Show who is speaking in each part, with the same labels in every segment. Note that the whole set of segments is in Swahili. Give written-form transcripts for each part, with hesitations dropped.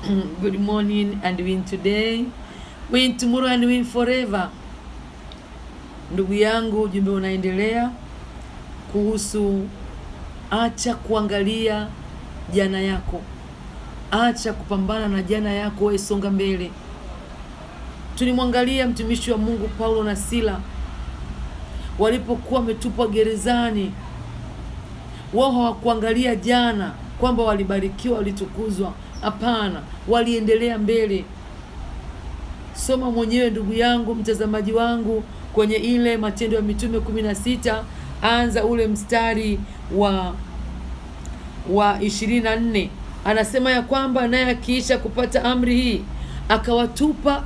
Speaker 1: Good morning and win today, win tomorrow and win forever. Ndugu yangu, ujumbe unaendelea kuhusu acha kuangalia jana yako, acha kupambana na jana yako, wewe songa mbele. Tulimwangalia mtumishi wa Mungu Paulo na Sila walipokuwa wametupwa gerezani, wao hawakuangalia jana kwamba walibarikiwa, walitukuzwa. Hapana, waliendelea mbele. Soma mwenyewe ndugu yangu, mtazamaji wangu, kwenye ile Matendo ya Mitume 16, anza ule mstari wa 24. Anasema ya kwamba naye akiisha kupata amri hii akawatupa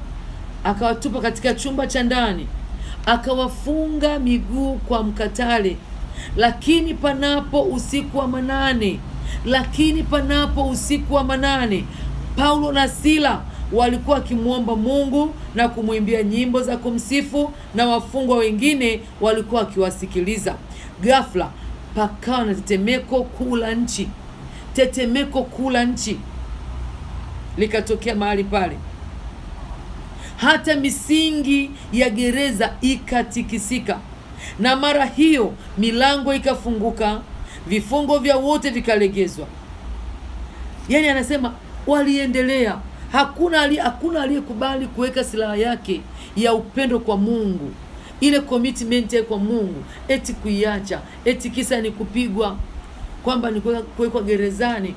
Speaker 1: katika chumba cha ndani, akawafunga miguu kwa mkatale. Lakini panapo usiku wa manane, lakini panapo usiku wa manane, Paulo na Sila walikuwa wakimwomba Mungu na kumwimbia nyimbo za kumsifu, na wafungwa wengine walikuwa wakiwasikiliza. Ghafla pakawa na tetemeko kuu la nchi, tetemeko kuu la nchi likatokea mahali pale, hata misingi ya gereza ikatikisika, na mara hiyo milango ikafunguka, vifungo vya wote vikalegezwa. Yaani anasema waliendelea, hakuna aliyekubali kuweka silaha yake ya upendo kwa Mungu, ile commitment yake kwa Mungu, eti kuiacha, eti kisa ni kupigwa, kwamba ni kuwekwa gerezani.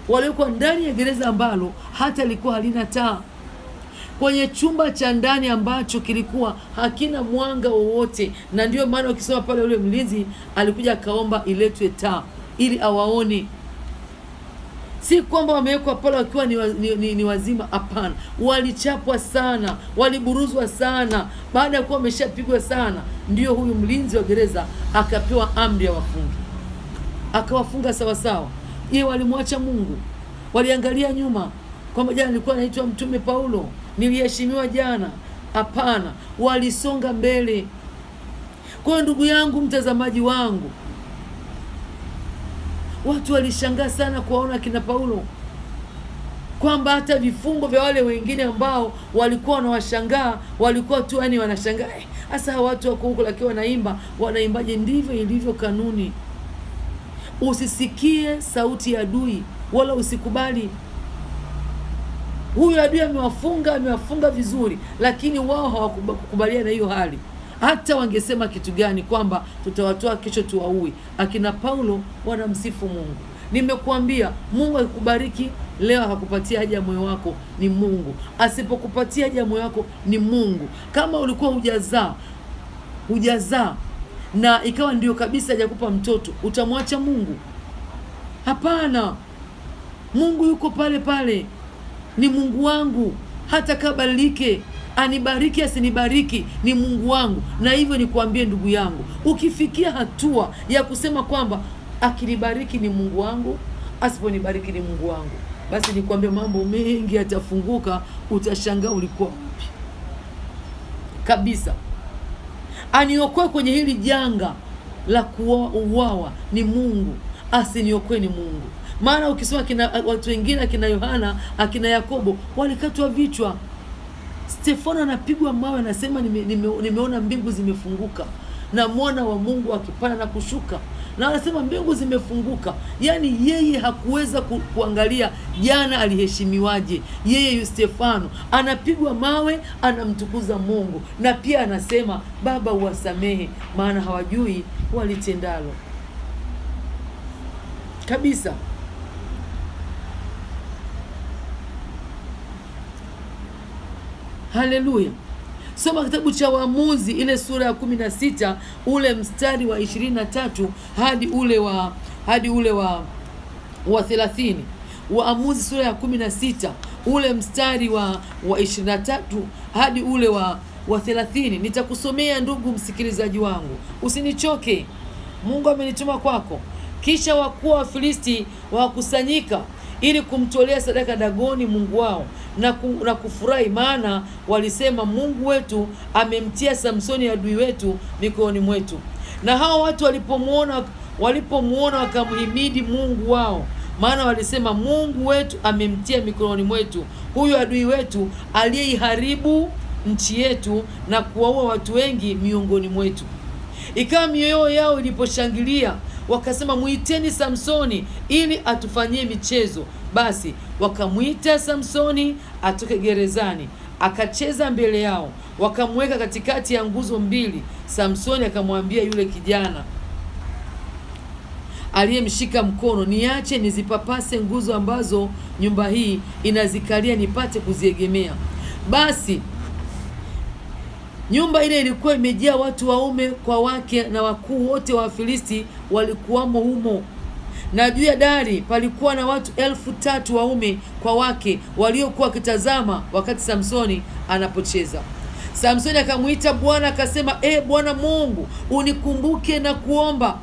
Speaker 1: Walikuwa ndani ya gereza ambalo hata lilikuwa halina taa, kwenye chumba cha ndani ambacho kilikuwa hakina mwanga wowote. Na ndio maana ukisoma pale, yule mlinzi alikuja akaomba iletwe taa ili awaone. Si kwamba wamewekwa pale wakiwa ni wazima, hapana. Walichapwa sana, waliburuzwa sana. Baada ya kuwa wameshapigwa sana, ndio huyu mlinzi wa gereza akapewa amri ya wafunge, akawafunga sawasawa. Ye, walimwacha Mungu, waliangalia nyuma kwamba jana nilikuwa naitwa Mtume Paulo, niliheshimiwa jana. Hapana, walisonga mbele. Kwa hiyo ndugu yangu, mtazamaji wangu, watu walishangaa sana kuwaona kina Paulo, kwamba hata vifungo vya wale wengine ambao walikuwa wanawashangaa walikuwa tu yani wanashangaa, hasa watu wako huko lakini wanaimba, wanaimbaje? Ndivyo ilivyo kanuni. Usisikie sauti ya adui wala usikubali. Huyu adui amewafunga, amewafunga vizuri, lakini wao hawakukubaliana na hiyo hali. Hata wangesema kitu gani kwamba tutawatoa kesho tuwaue, akina Paulo wanamsifu Mungu. Nimekuambia, Mungu akikubariki leo akakupatia haja ya moyo wako ni Mungu, asipokupatia haja ya moyo wako ni Mungu. Kama ulikuwa hujazaa na ikawa ndio kabisa hajakupa mtoto, utamwacha Mungu? Hapana, Mungu yuko pale pale, ni Mungu wangu, hata kabadilike, anibariki asinibariki, ni Mungu wangu. Na hivyo nikuambie ndugu yangu, ukifikia hatua ya kusema kwamba akinibariki ni Mungu wangu, asiponibariki ni Mungu wangu, basi nikuambie mambo mengi yatafunguka, utashangaa ulikuwa wapi kabisa. Aniokoe kwenye hili janga la kuuawa ni Mungu, asiniokoe ni Mungu. Maana ukisoma kina watu wengine akina Yohana akina Yakobo walikatwa vichwa. Stefano anapigwa mawe, anasema nimeona mbingu zimefunguka na mwana wa Mungu akipanda na kushuka, na anasema mbingu zimefunguka. Yaani yeye hakuweza kuangalia jana aliheshimiwaje. Yeye Stefano anapigwa mawe, anamtukuza Mungu, na pia anasema Baba uwasamehe, maana hawajui walitendalo kabisa. Haleluya. Soma kitabu cha Waamuzi ile sura ya 16 ule mstari wa 23 hadi ule wa 30. Waamuzi sura ya 16 ule mstari wa 23 hadi ule wa 30. Nitakusomea ndugu msikilizaji wangu, usinichoke. Mungu amenituma kwako. Kisha wakuu wa Filisti wakusanyika ili kumtolea sadaka Dagoni mungu wao na kufurahi, maana walisema, Mungu wetu amemtia Samsoni adui wetu mikononi mwetu. Na hao watu walipomuona wakamhimidi Mungu wao Maana walisema, Mungu wetu amemtia mikononi mwetu huyu adui wetu aliyeiharibu nchi yetu na kuwaua watu wengi miongoni mwetu. Ikawa mioyo yao iliposhangilia, wakasema, mwiteni Samsoni ili atufanyie michezo. Basi wakamwita Samsoni atoke gerezani, akacheza mbele yao, wakamweka katikati ya nguzo mbili. Samsoni akamwambia yule kijana aliyemshika mkono, niache nizipapase nguzo ambazo nyumba hii inazikalia, nipate kuziegemea. Basi nyumba ile ilikuwa imejaa watu waume kwa wake, na wakuu wote wa Wafilisti walikuwamo humo. Na juu ya dari palikuwa na watu 3,000 waume kwa wake waliokuwa wakitazama wakati Samsoni anapocheza. Samsoni akamwita Bwana akasema, E Bwana Mungu, unikumbuke na kuomba,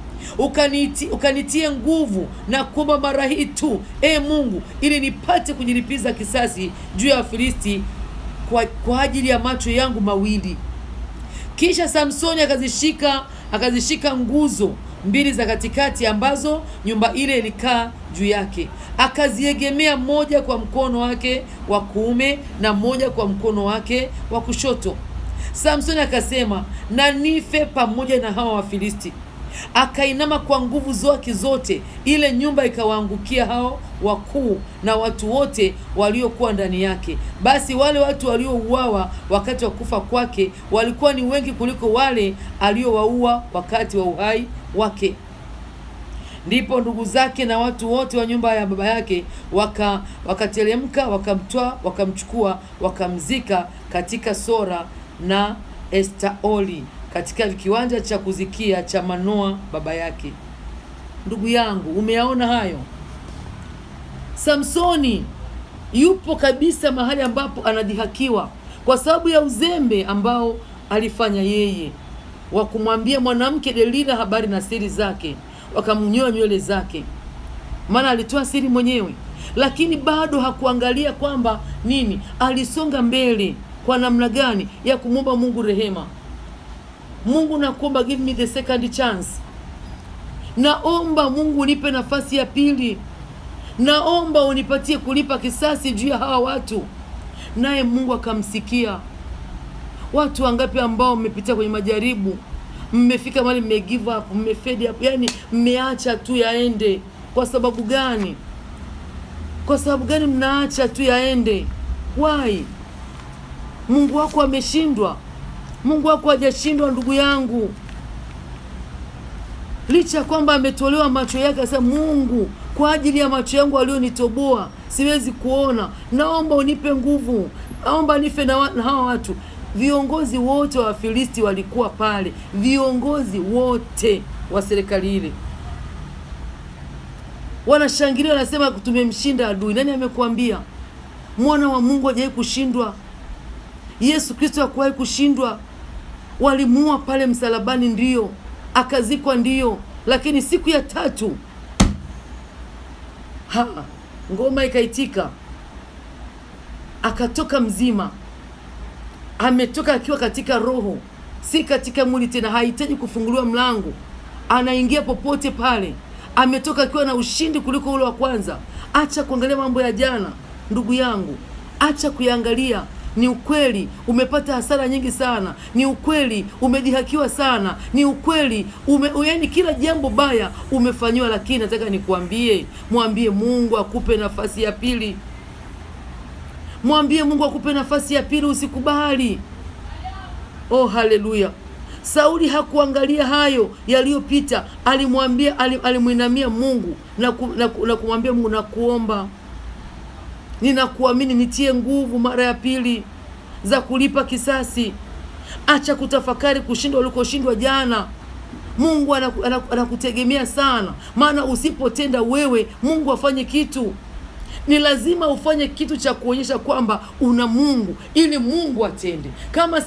Speaker 1: ukanitie nguvu na kuomba mara hii tu, E Mungu, ili nipate kujilipiza kisasi juu ya Wafilisti kwa ajili ya macho yangu mawili. Kisha Samsoni akazishika nguzo mbili za katikati ambazo nyumba ile ilikaa juu yake, akaziegemea, moja kwa mkono wake wa kuume na moja kwa mkono wake wa kushoto. Samsoni akasema, na nife pamoja na hawa Wafilisti. Akainama kwa nguvu zake zote, ile nyumba ikawaangukia hao wakuu na watu wote waliokuwa ndani yake. Basi wale watu waliouawa wakati wa kufa kwake walikuwa ni wengi kuliko wale aliowaua wakati wa uhai wake. Ndipo ndugu zake na watu wote wa nyumba ya baba yake wakateremka, wakamtwaa, wakamchukua, wakamzika katika Sora na Estaoli, katika kiwanja cha kuzikia cha Manoa baba yake. Ndugu yangu, umeyaona hayo? Samsoni yupo kabisa mahali ambapo anadhihakiwa kwa sababu ya uzembe ambao alifanya yeye wa kumwambia mwanamke Delila habari na siri zake, wakamnyoa nywele zake, maana alitoa siri mwenyewe, lakini bado hakuangalia kwamba nini, alisonga mbele kwa namna gani ya kumwomba Mungu rehema. Mungu, nakuomba, give me the second chance. Naomba Mungu unipe nafasi ya pili, naomba unipatie kulipa kisasi juu ya hawa watu. Naye Mungu akamsikia. Watu wangapi ambao mmepitia kwenye majaribu, mmefika mahali mme give up, mme fed up, yani mmeacha tu yaende. Kwa sababu gani? Kwa sababu gani mnaacha tu yaende? Why? Mungu wako ameshindwa? Mungu wako hajashindwa, ndugu yangu. Licha ya kwamba ametolewa macho yake, akasema Mungu, kwa ajili ya macho yangu alionitoboa siwezi kuona, naomba unipe nguvu, naomba nife na hawa watu. Viongozi wote wa Wafilisti walikuwa pale, viongozi wote wa serikali ile wanashangilia, wanasema tumemshinda adui. Nani amekuambia? Mwana wa Mungu hajawahi kushindwa. Yesu Kristo hakuwahi kushindwa. Walimuua pale msalabani, ndiyo, akazikwa, ndiyo, lakini siku ya tatu ngoma ikaitika, akatoka mzima. Ametoka akiwa katika roho, si katika mwili tena. Hahitaji kufunguliwa mlango, anaingia popote pale. Ametoka akiwa na ushindi kuliko ule wa kwanza. Acha kuangalia mambo ya jana, ndugu yangu, acha kuyangalia. Ni ukweli umepata hasara nyingi sana, ni ukweli umedhihakiwa sana, ni ukweli yaani kila jambo baya umefanyiwa, lakini nataka nikuambie, mwambie Mungu akupe nafasi ya pili. Mwambie Mungu akupe nafasi ya pili, usikubali. Oh, haleluya! Sauli hakuangalia hayo yaliyopita, alimwinamia Mungu na kumwambia Mungu, nakuomba, ninakuamini, nitie nguvu mara ya pili za kulipa kisasi. Acha kutafakari kushindwa ulikoshindwa jana. Mungu anakutegemea sana, maana usipotenda wewe Mungu afanye kitu. Ni lazima ufanye kitu cha kuonyesha kwamba una Mungu ili Mungu atende. Kama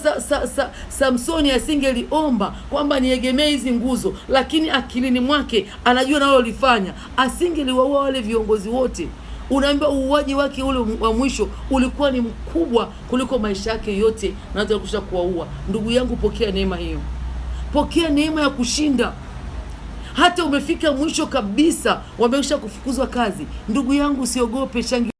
Speaker 1: Samsoni asingeliomba kwamba niegemee hizi nguzo, lakini akilini mwake anajua nalolifanya, asingeliwaua wale viongozi wote. Unaambiwa uuaji wake ule wa mwisho ulikuwa ni mkubwa kuliko maisha yake yote, na hata kusha kuwaua. Ndugu yangu, pokea neema hiyo, pokea neema ya kushinda. Hata umefika mwisho kabisa, wamesha kufukuzwa kazi, ndugu yangu, usiogope, shangilia.